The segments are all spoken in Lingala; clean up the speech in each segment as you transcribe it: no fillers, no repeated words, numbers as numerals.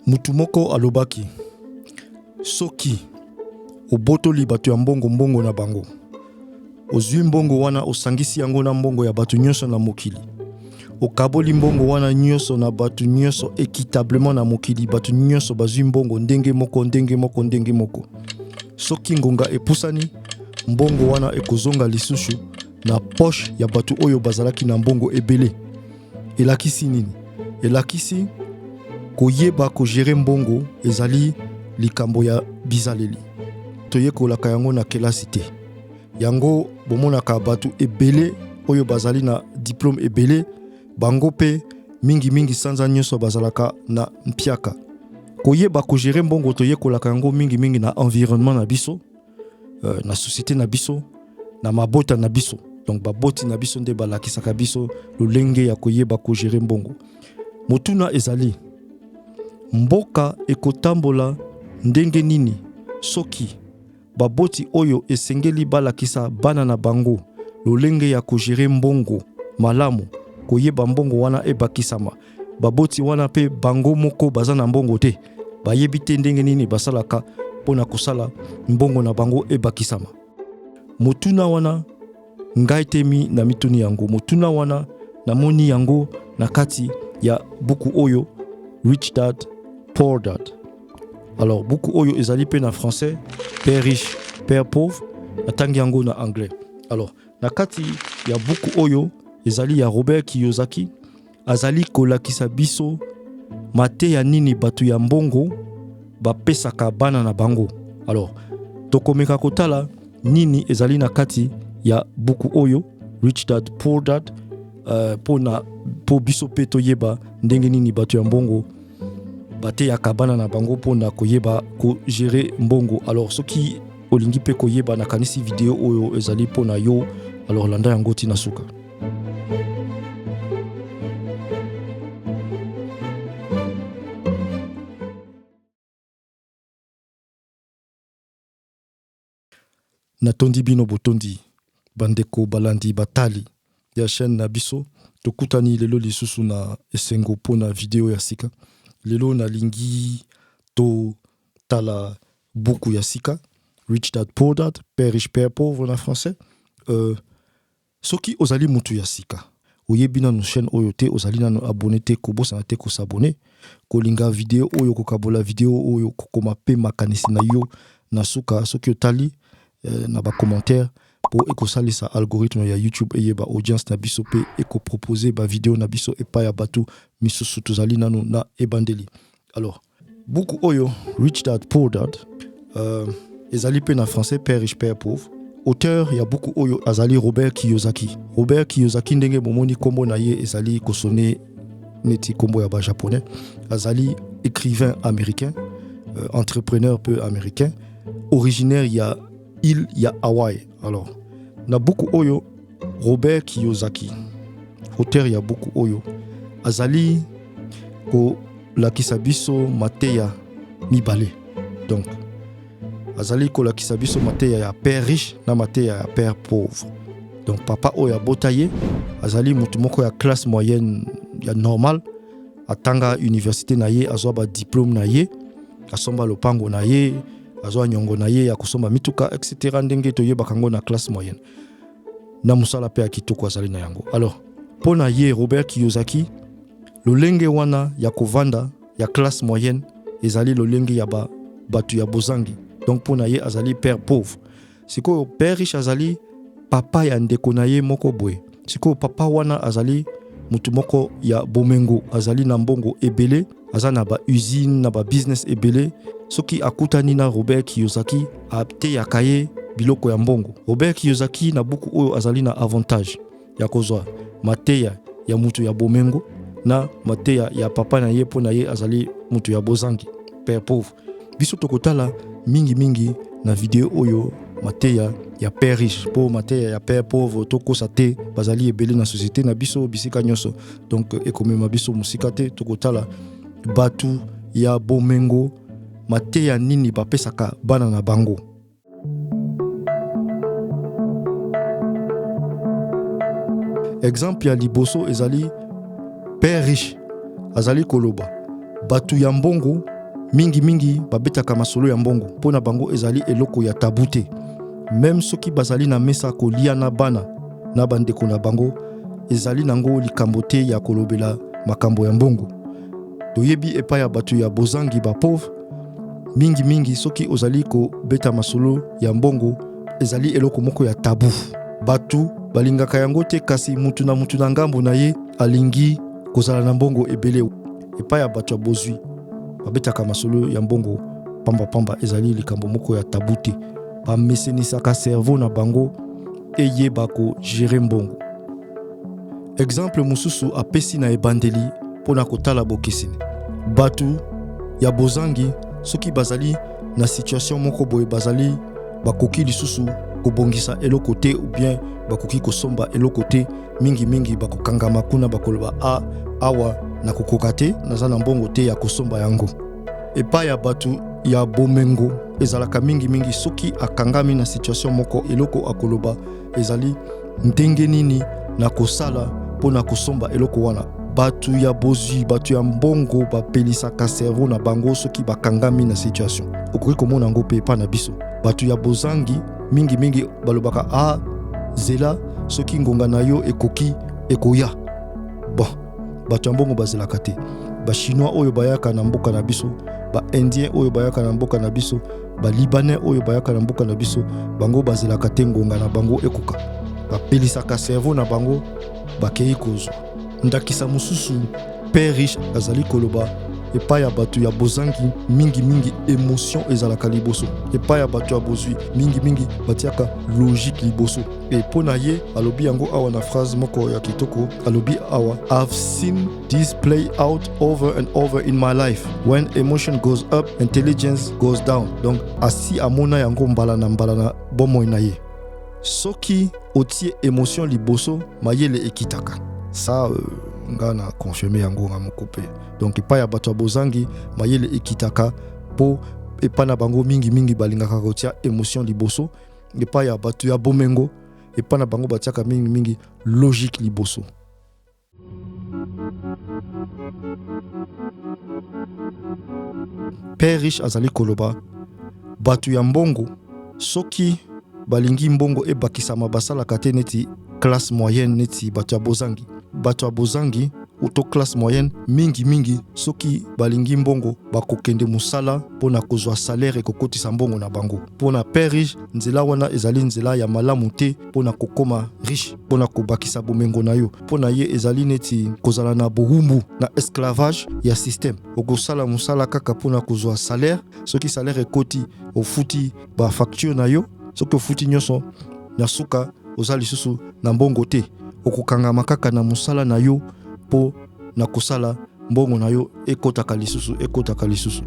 Mutu moko alobaki, Soki obotoli bato ya mbongo mbongo na bango, ozwi mbongo wana osangisi yango na mbongo ya bato nyonso na mokili, okaboli mbongo wana nyonso na bato nyonso equitablement na mokili, bato nyonso bazwi mbongo ndenge moko ndenge moko ndenge moko. Soki ngonga epusani, mbongo wana ekozonga lisusu na poche ya bato oyo bazalaki na mbongo ebele. Elakisi nini? Elakisi koyeba kogere mbongo ezali likambo ya bizaleli. Toyekolaka yango na kelasi te. Yango bomonaka bato ebele oyo bazali na diplome ebele, bango mpe mingimingi sanza nyonso bazalaka na mpiaka. Koyeba kogere mbongo toyekolaka yango mingimingi na environnement na biso. Na société na biso, na mabota na biso. Donc baboti na biso nde balakisaka biso lolenge ya koyeba kogere mbongo. Motuna ezali, mboka ekotambola ndenge nini soki baboti oyo esengeli balakisa bana na bango lolenge ya kogere mbongo malamu, koyeba mbongo wana ebakisama, baboti wana mpe bango moko baza na mbongo te, bayebi te ndenge nini basalaka mpo na kosala mbongo na bango ebakisama? Motuna wana ngai te mi na mituni yango. Motuna wana namoni yango na kati ya buku oyo Rich Dad Poor Dad. Alors buku oyo ezali mpe na français, Père riche Père pauvre, natangi yango na anglais. Alors na kati ya buku oyo ezali ya Robert Kiyosaki, azali kolakisa biso mateya nini bato ya mbongo bapesaka bana na bango. Alors tokomeka kotala nini ezali na kati ya buku oyo Rich Dad Poor Dad, mpo biso mpe toyeba ndenge nini bato ya mbongo bateyaka bana na bango mpo na koyeba kogere mbongo. Alors soki olingi mpe koyeba, nakanisi video oyo ezali mpo na yo, alors landa yango tina suka. Natondi bino botondi bandeko balandi batali ya chaîne na biso. Tokutani lelo lisusu na esengo mpo na video ya sika. Lelo nalingi totala buku ya sika Rich Dad Poor Dad, Père riche Père pauvre na français. Soki ozali mutu ya sika, oyebi nanu chaîne oyo te, ozali nanu abonné te, kobosana te kosabonner, kolinga video oyo, kokabola video oyo, kokoma pe makanisi na yo na suka soki otali na ba commentaire, po ekosalisa algorithme ya YouTube eyeba audience na biso pe ekoproposer ba video na biso epai ya batu misusu. Tozali nanu na ebandeli. Alors buku oyo Rich Dad Poor Dad, ezali pe na français Père riche Père pauvre. Auteur ya buku oyo azali Robert Kiyosaki. Robert Kiyosaki, ndenge bomoni kombo na ye ezali kosone neti kombo ya ba japonais, azali écrivain américain, entrepreneur peu américain, originaire ya île ya Hawaï. Alors na buku oyo Robert Kiyosaki, auteur ya buku oyo, azali kolakisa biso mateya mibale. Donc azali kolakisa biso mateya ya père riche na mateya ya père pauvre. Donc papa oyo abota ye azali mutu moko ya classe moyenne ya normal, atanga université na ye, azwa ba diplôme na ye, asomba lopango na ye, azwa nyongo na ye ya kosomba mituka, etc., ndenge toyebaka yango na classe moyenne, na mosala mpe ya kitoko azali na yango. Alors mpo na ye Robert Kiyosaki, lolenge wana ya kovanda ya classe moyenne ezali lolenge ya bato ya bozangi. Donc mpo na ye azali père pauvre. Sikoyo père riche azali papa ya ndeko na ye moko boye. Sikoyo papa wana azali mutu moko ya bomengo, azali na mbongo ebele, aza na ba usine na ba business ebele. Soki akutani na Robert Kiyosaki, ateyaka ye biloko ya mbongo. Robert Kiyosaki na buku oyo azali na avantage ya kozwa mateya ya mutu ya bomengo na mateya ya papa na ye, mpo na ye azali mutu ya bozangi, père pauvre. Biso tokotala mingi mingi na video oyo mateya ya père riche, mpo mateya ya père pauvre tokosa te, bazali ebele na société na biso bisika nyonso. Donc ekomema biso mosika te. Tokotala batu ya bomengo mateya nini bapesaka bana na bango. Exemple ya liboso ezali père riche azali koloba bato ya mbongo. Mingimingi babetaka masolo ya mbongo mpo na bango ezali eloko ya tabu te. Meme soki bazali na mesa kolia na bana na bandeko na bango, ezali nango likambo te ya kolobela makambo ya mbongo. Toyebi epai ya bato ya bozangi, ba pauvre, mingimingi soki ozali kobeta masolo ya mbongo ezali eloko moko ya tabu. Bato balingaka yango te, kasi mutu na mutu na ngambo na ye alingi kozala na mbongo ebele. Epai ya bato ya bozwi babetaka masolo ya mbongo pambapamba, ezali likambo moko ya tabu te. Bamesenisaka cerveau na bango eyeba kogérer mbongo. Exemple mosusu apesi na ebandeli mpo na kotala bokeseni: bato ya bozangi, soki bazali na situation moko boye, bazali bakoki lisusu kobongisa eloko te ou bien bakoki kosomba eloko te, mingimingi bakokangama kuna, bakoloba: "A, awa nakokoka te, naza na mbongo te ya kosomba yango." Epai ya bato ya bomengo ezalaka mingimingi, soki akangami na situation moko, eloko akoloba ezali: "Ndenge nini na kosala mpo na kosomba eloko wana?" Bato ya bozwi, bato ya mbongo, bapelisaka cerveau na bango soki bakangami na situation. Okoki komona yango mpe epai na biso. Bato ya bozangi mingimingi balobaka: "A, zela, soki ngonga na yo ekoki, ekoya." Bon, bato ya mbongo bazelaka te. Bachinois oyo bayaka na mboka na biso, baindien oyo bayaka na mboka na biso, balibanais oyo bayaka na mboka na biso, bango bazelaka te ngonga na bango ekoka, bapelisaka cerveau na bango, bakei kozwa. Ndakisa mosusu, père riche azali koloba: epai ya bato ya bozangi, mingimingi émotion ezalaka liboso; epai ya bato ya bozwi, mingimingi batiaka logique liboso. E mpo na ye, alobi yango awa na phrase moko ya kitoko. Alobi awa: "I've seen this play out over and over in my life. When emotion goes up, intelligence goes down." Donc asi amona yango mbala na mbala na bomoi na ye: soki otie émotion liboso, mayele ekitaka. Ça, nga na confirme yango nga moko mpe. Donc epai ya bato ya bozangi, mayele ekitaka mpo epai na bango mingimingi balingaka kotia émotion liboso. Epai ya bato ya bomengo, epai na bango batiaka mingimingi logique liboso. Père riche azali koloba: bato ya mbongo, soki balingi mbongo ebakisama, basalaka te neti classe moyenne, neti bato ya bozangi. Bato ya bozangi to classe moyenne, mingimingi soki balingi mbongo, bakokende mosala mpo na kozwa salaire ekokotisa mbongo na bango. Mpo na père riche, nzela wana ezali nzela ya malamu te mpo na kokóma riche, mpo na kobakisa bomengo na yo. Mpo na ye ezali neti kozala na bowumbu, na esclavage ya système. Okosala mosala kaka mpo na kozwa salaire. Soki salaire ekoti, ofuti bafacture na yo. Soki ofuti nyonso, na suka oza lisusu na mbongo te. Okokangama kaka na mosala na yo mpo na kosala mbongo na yo ekɔtaka lisusu, ekɔtaka lisusu.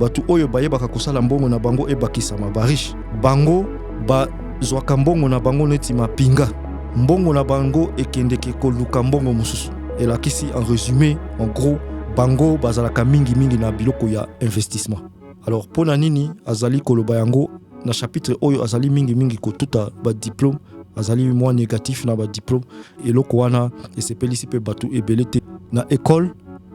Bato oyo bayebaka kosala mbongo na bango ebakisama, bariche, bango bazwaka mbongo na bango neti mapinga. Mbongo na bango ekendeke koluka mbongo mosusu. Elakisi, en résumé, en gros, bango bazalaka mingimingi na biloko ya investissement. Alors mpo na nini azali koloba yango na chapitre oyo? Azali mingimingi kotuta badiplôme, azali mwa négatif na badiplôme. Eloko wana esepelisi mpe bato ebele te. Na ekole,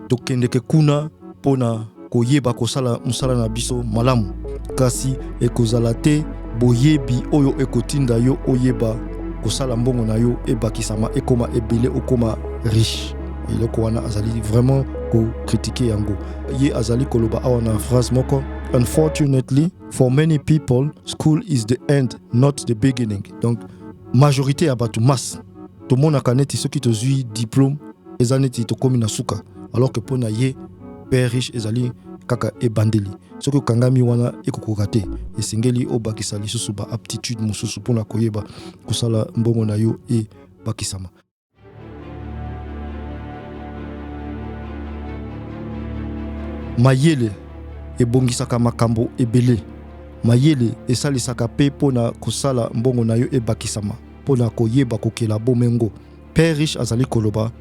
tokendeke kuna mpo na koyeba kosala mosala na biso malamu, kasi ekozala te boyebi oyo ekotinda yo oyeba kosala mbongo na yo ebakisama, ekoma ebele, okoma riche. Eloko wana azali vraiment kocritiquer yango. Ye azali koloba awa na phrase moko: "Unfortunately for many people, school is the end, not the beginning." Donc majorité ya bato, masse, tomonaka neti soki tozwi diplôme, eza neti tokómi na suka, alors que mpo na ye, père riche, ezali kaka ebandeli. Soki okangami wana, ekokoka te. Esengeli obakisa lisusu baaptitude mosusu mpona koyeba kosala mbongo na yo ebakisama. Mayele ebongisaka makambo ebele. Mayele esalisaka mpe mpona kosala mbongo na yo ebakisama, mpona koyeba kokela bomengo. Père riche azali koloba: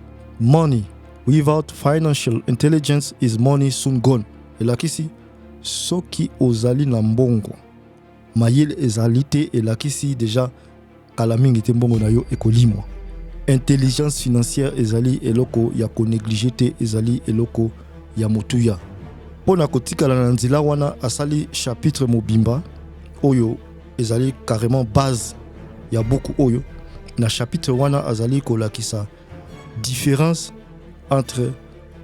"Money without financial intelligence is money soon gone." Elakisi, soki ozali na mbongo, mayele ezali te, elakisi déjà kala mingi te mbongo na yo ekolimwa. Intelligence financière ezali eloko ya konégliger te, ezali eloko ya motuya. Mpo na kotikala na nzela wana, asali chapitre mobimba oyo ezali carrément base ya buku oyo. Na chapitre wana azali kolakisa différence entre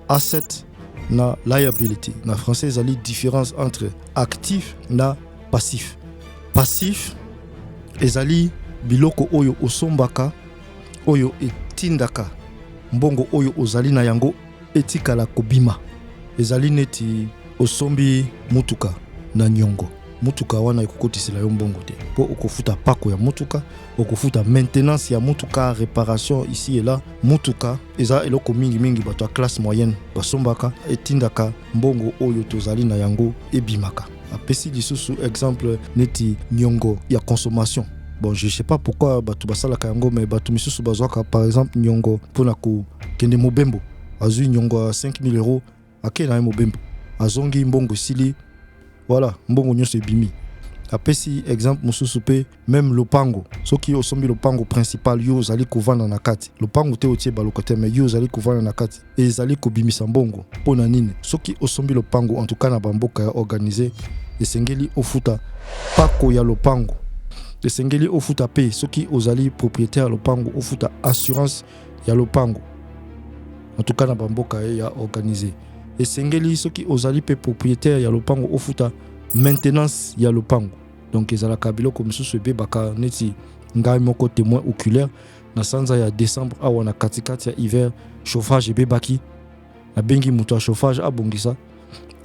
asset na liability. Na français ezali différence entre actif na passif. Passif ezali biloko oyo osombaka, oyo etindaka mbongo oyo ozali na yango etikala kobima. Ezali neti osombi motuka na nyongo. Motuka wana ekokotisela yo mbongo te, mpo okofuta pako ya motuka, okofuta maintenance ya motuka, réparation ici et là. Motuka eza eloko mingimingi bato ya classe moyenne basombaka, etindaka mbongo oyo tozali na yango ebimaka. Apesi lisusu exemple neti nyongo ya consommation. Bon, je sais pas pourquoi bato basalaka yango, mais bato misusu bazwaka par exemple nyongo mpona kokende mobembo. Azwi nyongo ya 5000 euros, akei na ye mobembo, azongi, mbongo esili, voilà, mbongo nyonso ebimi. Apesi exemple mosusu mpe, même lopango. Soki osombi lopango principal, yo ozali kovanda na kati lopango te, otie balocataire, mais yo ozali kovanda na kati, ezali kobimisa mbongo. Mpo na nini? Soki osombi lopango, en tout cas na bamboka ya organisé, esengeli ofuta pako ya lopango, esengeli ofuta mpe soki ozali propriétaire ya lopango, ofuta assurance ya lopango. En tout cas na bamboka ya organisé, esengeli soki ozali mpe propriétaire ya lopango, ofuta maintenance ya lopango. Donc ezalaka biloko mosusu ebebaka. Neti ngai moko, témoin oculaire, na sanza ya décembre awa, na katikati ya hiver, chauffage ebebaki. Nabengi moto ya chauffage abongisa,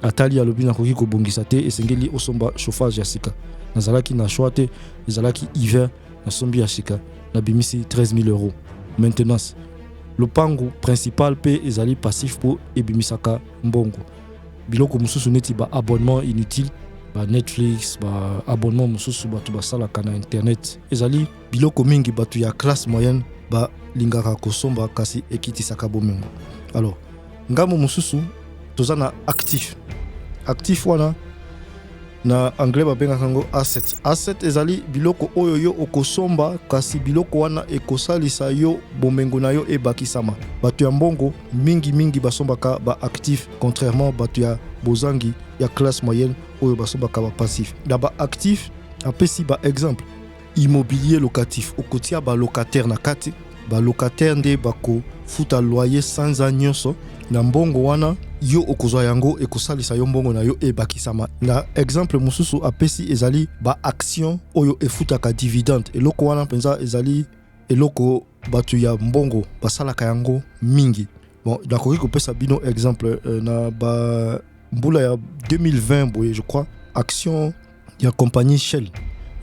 atali, alobi: "Nakoki kobongisa te, esengeli osomba chauffage ya sika." Nazalaki na choix te, ezalaki hiver, nasombi ya sika, nabimisi 13 000 euros maintenance. Lopango principal mpe ezali passif mpo ebimisaka mbongo. Biloko mosusu neti baabonnement inutile, baNetflix, baabonnement mosusu bato basalaka na internet, ezali biloko mingi bato ya classe moyenne balingaka kosomba, kasi ekitisaka bomengo. Alors, ngambo mosusu toza na actif. Actif wana, na anglais babengaka yango asset. Asset ezali biloko oyo yo okosomba, kasi biloko wana ekosalisa yo bomengo na yo ebakisama. Bato ya mbongo mingimingi basombaka baactif, contrairement bato ya bozangi ya classe moyenne oyo basombaka bapassif. Na baactif, apesi baexemple: immobilier locatif. Okotia balocataire na kati, balocataire nde bakofuta loyer sanza nyonso. Na mbongo wana yo okozwa yango, ekosalisa yo mbongo na yo ebakisama. Na exemple mosusu apesi ezali baaction oyo efutaka dividende. Eloko wana mpenza ezali eloko bato ya mbongo basalaka yango mingi. Bon, nakoki kopesa bino exemple na ba mbula ya 2020 boye, je crois, action ya compagnie Shell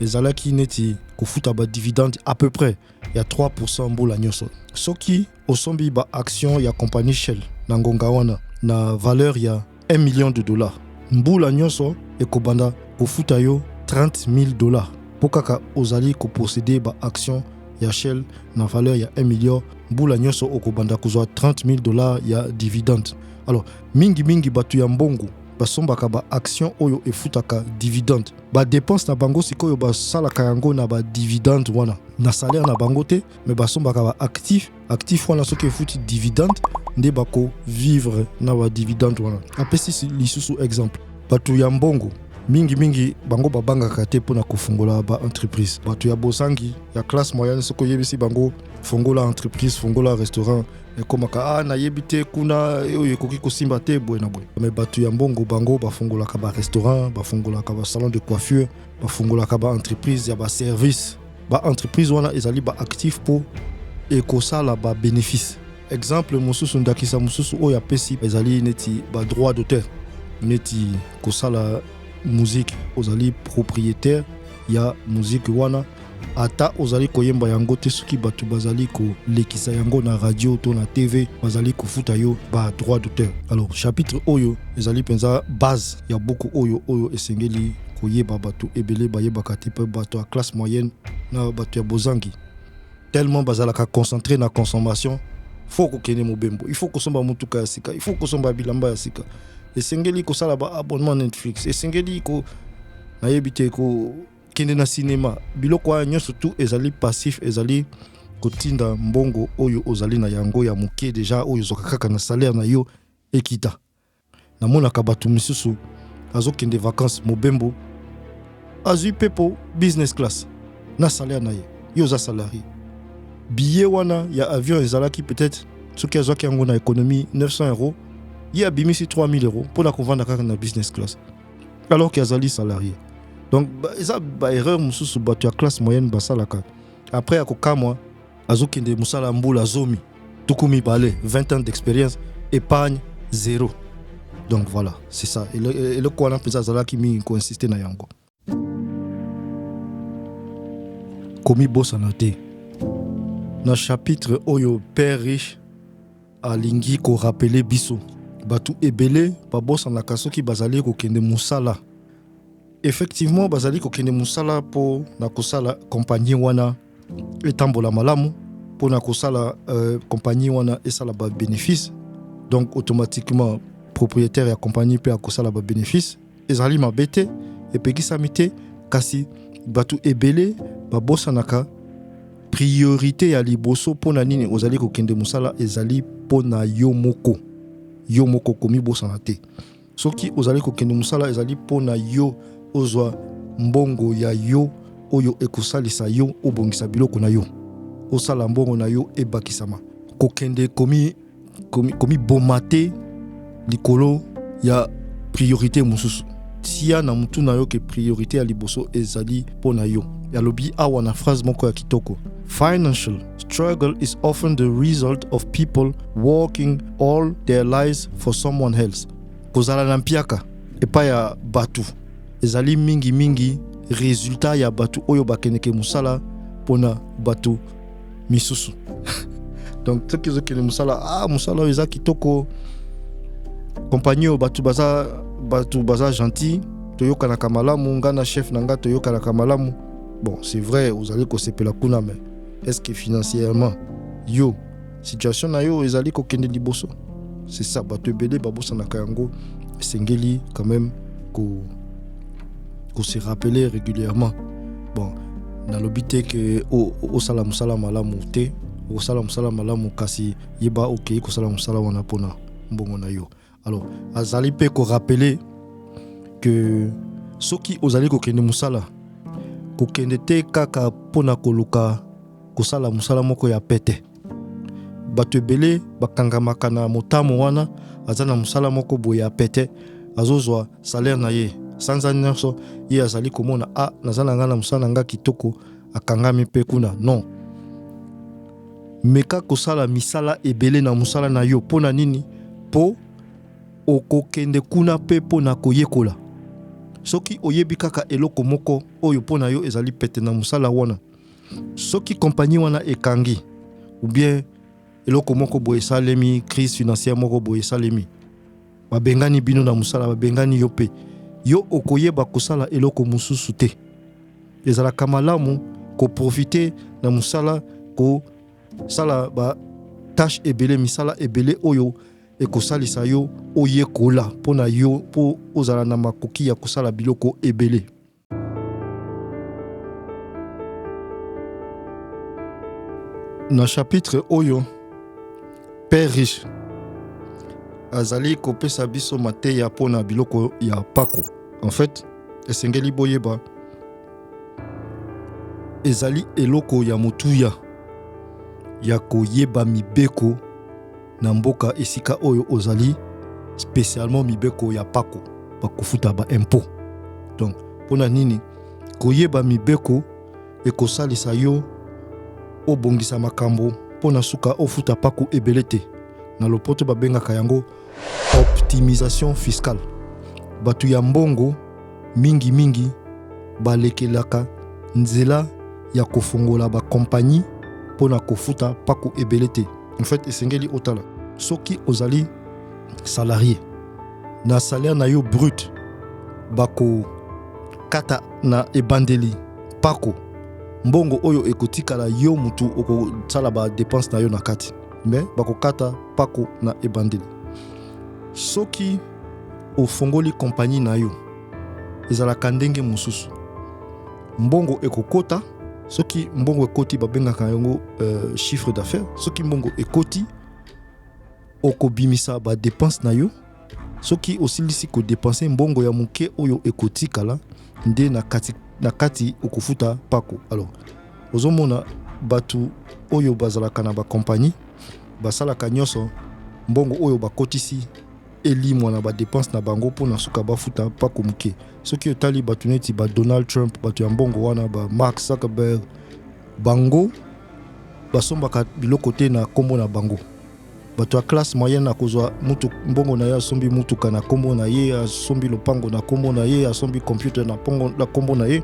ezalaki neti kofuta badividende à peu près ya 3 mbula nyonso. Soki osombi baaction ya compagnie Shell na ngonga wana na valeur ya 1 million de dollars, mbula nyonso ekobanda kofuta yo 30 000 dollars, mpo kaka ozali koposséder baaction ya Shell na valeur ya 1 million, mbula nyonso okobanda kozwa 30 000 dollars ya dividende. Alors, mingimingi bato ya mbongo basombaka baaction oyo efutaka dividende. Badépense na bango sikoyo basalaka yango na badividende wana, na salaire na bango te, mais basombaka baactif. Actif wana, soki efuti dividende, nde bakovivre na badividende wana. Apesi lisusu exemple: bato ya mbongo mingimingi, bango babangaka te mpona kofungola baentreprise. Bato ya bozangi ya classe moyenne, soki oyebisi bango fongola entreprise, fongola restaurant, ekomaka: "Ah, nayebi te, kuna oyo ekoki kosimba te, boye na boye." Mais bato ya mbongo, bango bafungolaka barestaurant, bafungolaka basalon de coiffure, bafungolaka baentreprise ya baservice. Baentreprise wana ezali baactif mpo ekosala babénéfice. Exemple mosusu, ndakisa mosusu oyo apesi ezali neti badroit d'auteur, neti kosala musique. Ozali propriétaire ya musique wana, ata ozali koyemba yango te, soki bato bazali kolekisa yango na radio to na TV, bazali kofuta yo badroit d'auteur. Alors, chapitre oyo ezali mpenza base ya buku oyo, oyo esengeli koyeba. Bato ebele bayebaka te, mpe bato ya classe moyenne na bato ya bozangi, tellement bazalaka concentré na consommation. Faut kokende mobembo, il faut kosomba motuka ya sika, il faut kosomba bilamba ya sika, esengeli kosala baabonnement Netflix, esengeli ko nayebi te kokende na cinéma. Biloko wana nyonso tu ezali passif, ezali kotinda mbongo oyo ozali na yango ya moke déjà, oyo ozwaka kaka na salaire na yo, ekita. Namonaka bato misusu azokende vacances mobembo, azwi mpepo business class na salaire na ye. Yo oza salarié, billet wana ya avion ezalaki peut-être, soki azwaki yango na économie, 900 euros, ye abimisi 3000 euros mpona kovanda kaka na business class alors que azali salarié. Donc eza baerreur mosusu bato ya classe moyenne basalaka. Après ya kokamwa, azokende mosala mbula 10, 20, 20 ans d'expérience, épargne zéro. Donc voilà, c'est ça eloko wana mpenza azalaki mingi koinsiste na yango. Komibosana te. Na chapitre oyo, Père Riche alingi korappeler biso, bato ebele babosanaka soki bazali kokende mosala. Effectivement, bazali kokende mosala mpo na kosala compagnie wana etambola malamu, mpo na kosala compagnie wana esala babénéfice. Donc automatiquement propriétaire ya compagnie mpe akosala babénéfice. Ezali mabe te, epekisami te, kasi bato ebele babosanaka priorité ya liboso. Mpo na nini ozali kokende mosala? Ezali mpo na yo moko. Yo moko komibosana te. Soki ozali kokende mosala, ezali mpo na yo ozwa mbongo ya yo oyo ekosalisa yo obongisa biloko na yo, osala mbongo na yo ebakisama. Kokende komiboma komi, komi te likolo ya priorité mosusu. Tia na mutu na yo ke priorité ya liboso ezali mpo na yo. Alobi awa na phrase moko ya kitoko: "Financial struggle is often the result of people working all their lives for someone else." Kozala na mpiaka epai ya bato ezali mingimingi résultat ya bato oyo bakendeke mosala mpona bato misusu. Donc soki ozokende mosala, ah, mosala oyo eza kitoko, compagnie oyo bato baza gentil, toyokanaka malamu, nga na chef na nga toyokanaka malamu. Bon, c'est vrai, ozali kosepela kuna, mais est ce que financièrement yo, situation na yo ezali kokende liboso? C'est ça, bato ebele babosanaka yango. Esengeli quand même ko se rappeler régulièrement. Bon, nalobi te ke osala mosala malamu te, okosala mosala malamu, kasi yeba okei kosala mosala wana mpona mbongo na yo. Alors azali mpe korappeler ke soki ozali kokende mosala, kokende te kaka mpona koluka kosala mosala moko ya pete. Bato ebele bakangamaka na motamo wana. Aza na mosala moko boye ya pete, azozwa salaire na ye sanza nyonso, ye azali komona: "A, naza na ngai na mosala na ngai kitoko." Akangami mpe kuna. Non, meka kosala misala ebele na mosala na yo. Mpo na nini? Mpo okokende kuna mpe mpo na koyekola. Soki oyebi kaka eloko moko oyo mpo na yo ezali pete na mosala wana, soki compagnie wana ekangi ou bien eloko moko boye esalemi, crise financière moko boye esalemi, babengani bino na mosala, babengani yo mpe, yo okoyeba kosala eloko mosusu te. Ezalaka malamu koprofite na mosala, kosala batâche ebele, misala ebele oyo ekosalisa yo oyekola mpo na yo, mpo ozala na makoki ya kosala biloko ebele. Na chapitre oyo, Père Riche azali kopesa biso mateya mpona biloko ya pako. En fait, esengeli boyeba, ezali eloko ya motuya ya koyeba mibeko na mboka esika oyo ozali, spécialement mibeko ya pako bakofuta, ba impôt. Donc mpona nini koyeba mibeko? Ekosalisa yo obongisa makambo mpo na suka ofuta pako ebele te. Na lopoto babengaka yango optimisation fiscale. Bato ya mbongo mingimingi balekelaka nzela ya kofongola bakompagnie mpo na kofuta pako ebele te. En fait, esengeli otala soki ozali salarié, na salaire na yo brut bakokata na ebandeli pako. Mbongo oyo ekotikala, yo mutu okosala badépense na yo na kati, mais bakokata pako na ebandeli. Soki ofongoli kompagnie na yo, ezalaka ndenge mosusu. Mbongo ekokota, soki mbongo ekoti, babengaka yango chiffre d'affaires. Soki mbongo ekoti, okobimisa badépense na yo. Soki osilisi kodepense mbongo ya moke oyo ekotikala nde na kati, na kati okofuta mpako. Alors ozomona bato oyo bazalaka na bakompagnie basalaka nyonso mbongo oyo bakotisi elimwa na badepense na bango mpo na suka bafuta mpako moke. Soki otali bato neti ba Donald Trump, bato ya mbongo wana, ba Mark Zuckerberg, bango basombaka biloko te na nkombo na bango. Bato ya classe moyenne akozwa mutu, mbongo na ye asombi mutuka na nkombo na ye, asombi lopango na nkombo na ye, asombi computer na nkombo na ye,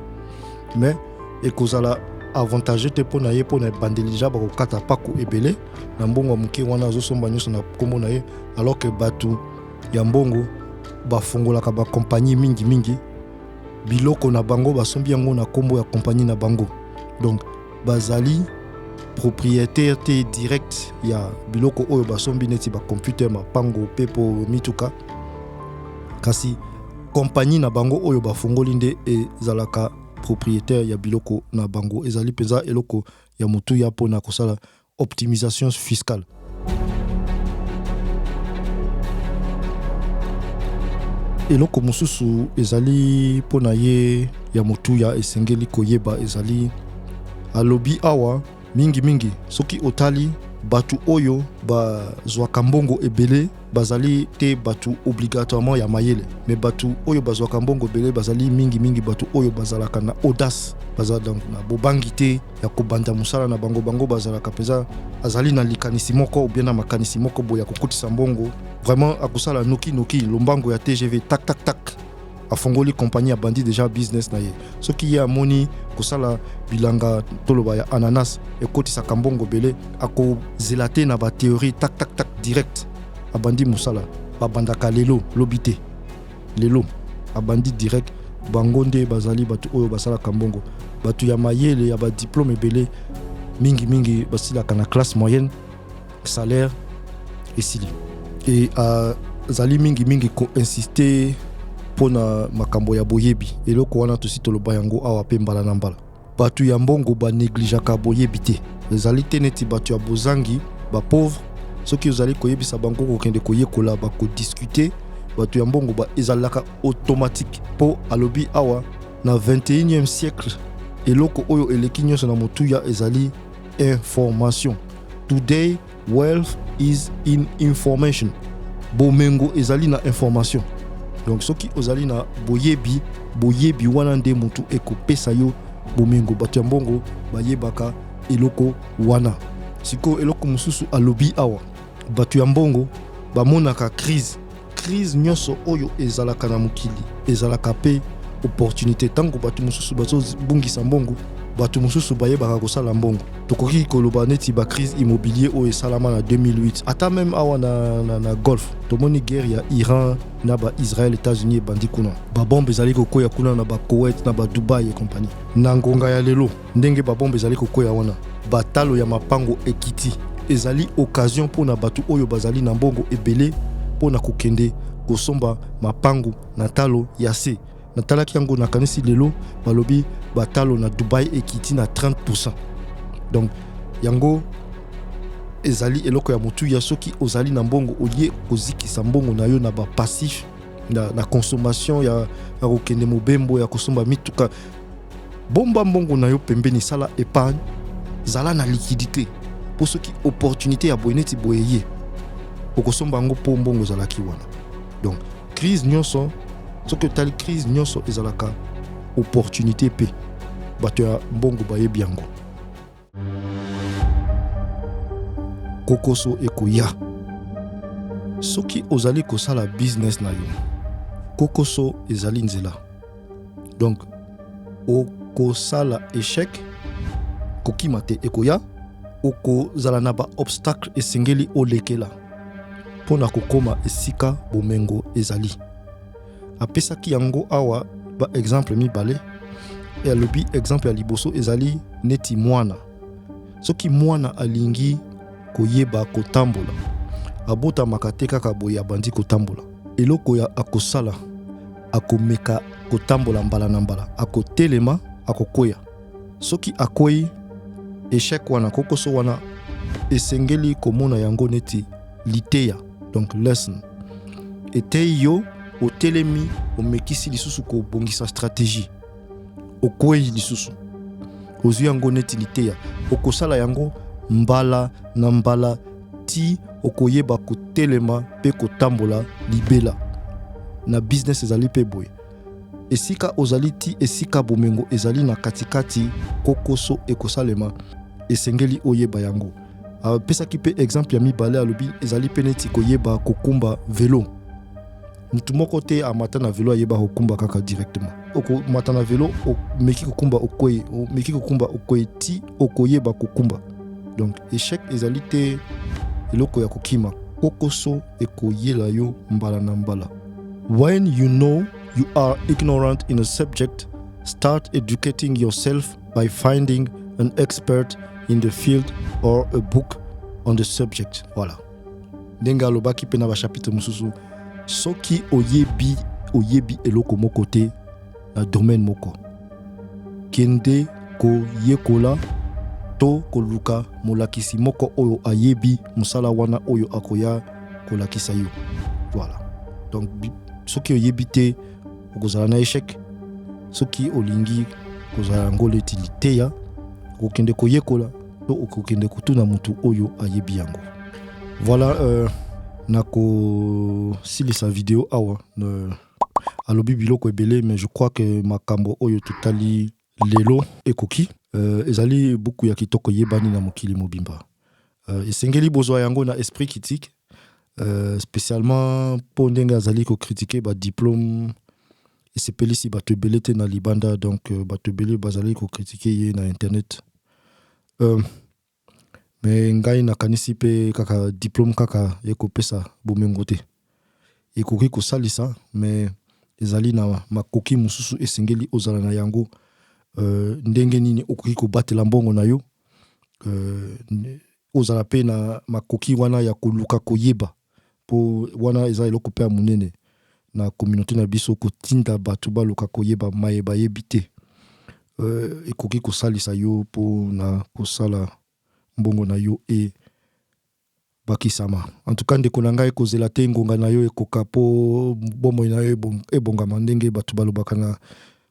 mais ekozala avantageux te mpo na ye, mpo na ebandeli deja bakokata mpako ebele na mbongo ya moke wana azosomba nyonso na nkombo na ye, alors que bato ya mbongo bafungolaka bakompagnie mingi mingi, biloko na bango basombi yango na nkombo ya kompagnie na bango. Donc bazali propriétaire te direct ya biloko oyo basombi neti bacomputer, mapango, pepo, mituka, kasi kompagnie na bango oyo bafungoli nde ezalaka propriétaire ya biloko na bango. Ezali mpenza eloko ya motuya mpona kosala optimisation fiscale. Eloko mosusu ezali mpo na ye ya motuya esengeli koyeba ezali, alobi awa mingimingi, soki otali bato oyo bazwaka mbongo ebele bazali te bato obligatoirement ya mayele, mais bato oyo bazwaka mbongo ebele bazali mingimingi bato oyo bazalaka na audace, bazala donc na bobangi te ya kobanda mosala na bango. Bango bazalaka mpenza, azali na likanisi moko ou bien na makanisi moko boye ya kokotisa mbongo, vraiment akosala noki noki, lombango ya TGV, tak tak tak, afongoli compagnie, abandi deja business na ye. Soki ye amoni kosala bilanga, toloba ya ananas, ekotisaka mbongo ebele, akozela te na bathéorie, tak tak tak, direct abandi mosala. Babandaka lelo, lobi te, lelo abandi direct. Bango nde bazali bato oyo basalaka mbongo. Bato ya mayele ya badiplome ebele mingimingi basilaka na classe moyenne, salaire esili. E azali mingimingi koinsiste mpo na makambo ya boyebi. Eloko wana tosi toloba yango awa mpe mbala na mbala. Bato ya mbongo banegligeaka boyebi te. Ezali te neti bato ya bozangi, bapauvre, soki ozali koyebisa bango kokende koyekola, bakodiskute. Bato ya mbongo ezalaka automatique, mpo alobi awa na 21e siècle eloko oyo eleki nyonso na motuya ezali information. Today wealth is in information. Bomengo ezali na information. Donc soki ozali na boyebi, boyebi wana nde motu ekopesa yo bomengo. Bato ya mbongo bayebaka eloko wana. Sikoyo eloko mosusu alobi awa, bato ya mbongo bamonaka crise. Crise nyonso oyo ezalaka na mokili ezalaka mpe opportunité. Ntango bato mosusu bazobungisa mbongo, bato mosusu bayebaka kosala mbongo. Tokoki koloba neti bacrise immobilier oyo esalama na 2008, ata même awa na Golfe, tomoni guerre ya Iran na baIsraël, États-Unis ebandi kuna, babombe ezali kokwea kuna na baKoweit, na baDubai et compagnie. Na ngonga ya lelo, ndenge babombe ezali kokwea wana, batalo ya mapango ekiti. Ezali occasion mpona bato oyo bazali na mbongo ebele mpona kokende kosomba mapango na talo ya se. Natalaki yango, nakanisi lelo balobi batalo na Dubai ekiti na 30%. Donc yango ezali eloko ya motuya. Soki ozali na mbongo, oye kozikisa mbongo na yo na bapassif, na consommation ya kokende mobembo, ya kosomba mituka, bomba mbongo na yo pembeni, sala épargne, zala na liquidité, mpo soki opportunité ya boye neti boye ye, okosomba yango mpo mbongo ezalaki wana. Donc crise nyonso, soki otali crise nyonso ezalaka opportunité, mpe bato ya mbongo bayebi yango. Kokoso ekoya soki ozali kosala business na yo. Kokoso ezali nzela, donc okosala échec, kokima te, ekoya. Okozala na baobstacle esengeli olekela mpo na kokóma esika bomengo ezali. Apesaki yango awa baexemple mibale. E alobi exemple ya liboso ezali neti mwana. Soki mwana alingi koyeba kotambola, abotamaka te kaka boye abandi kotambola. Eloko ya akosala, akomeka kotambola mbala na mbala, akotelema, akokwea. Soki akwei, échec wana, kokoso wana, esengeli komona yango neti liteya, donc lesson. Eteyi yo, otelemi, omekisi lisusu kobongisa strategie. Okwei lisusu. Ozwi yango neti liteya. Okosala yango mbala na mbala ti okoyeba kotelema mpe kotambola libela. Na business ezali mpe boye. Esika ozali ti esika bomengo ezali na katikati, kokoso ekosalema, esengeli oyeba yango. Apesaki mpe exemple ya mibale, alobi ezali mpe neti koyeba kokumba velo. Mutu moko te amata na velo ayeba kokumba kaka directement. Okomata na velo, omeki kokumba okwei, omeki kokumba okwei ti okoyeba kokumba. Donc echec ezali te eloko ya kokima, kokoso ekoyela yo mbala na mbala. When you know you are ignorant in a subject, start educating yourself by finding an expert in the field or a book on the subject. Voilà. Ndenge alobaki mpe na bachapitre mosusu, soki oyebi oyebi eloko moko te na domaine moko, kende koyekola to koluka molakisi moko oyo ayebi mosala wana oyo akoya kolakisa yo. Voilà. Donc soki oyebi te, okozala na échec. Soki olingi kozala yango leti liteya, okokende koyekola to okokende kotuna motu oyo ayebi yango. Voilà, nakosilisa video awa. Alobi biloko ebele, mais je crois que makambo oyo totali lelo ekoki. Ezali buku ya kitoko, eyebani na mokili mobimba. Esengeli bozwa yango na esprit critique, spécialement mpo ndenge azali kocritiquer badiplôme esepelisi bato ebele te na libanda. Donc bato ebele bazali kocritiquer ye na internet. Mais ngai nakanisi mpe kaka diplôme kaka ekopesa bomengo te. Ekoki kosalisa, mais ezali na makoki mosusu esengeli ozala na yango. Ndenge nini okoki kobatela mbongo na yo, ozala mpe na makoki wana ya koluka koyeba, mpo wana eza eloko mpe ya monene na communauté na biso, kotinda bato baluka koyeba maye bayebi te. Ekoki kosalisa yo mpo na kosala mbongo na yo ebakisama. En tout cas, ndeko na ngai, kozela te ngonga na yo ekoka mpo bomoi na yo ebongama ndenge bato balobaka na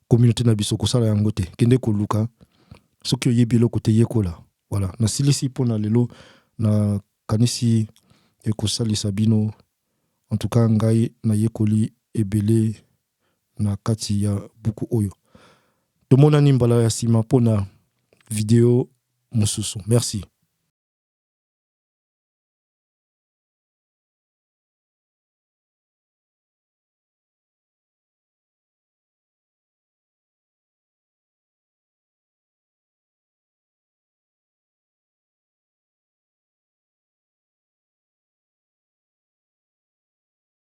communauté na biso. Kosala yango te, kende koluka. Soki oyebi eloko te, yekola. Voilà, nasilisi mpona lelo. Nakanisi ekosalisa bino. En tout cas, ngai nayekoli ebele na kati ya buku oyo. Tomonani mbala ya nsima mpona video mosusu. Merci.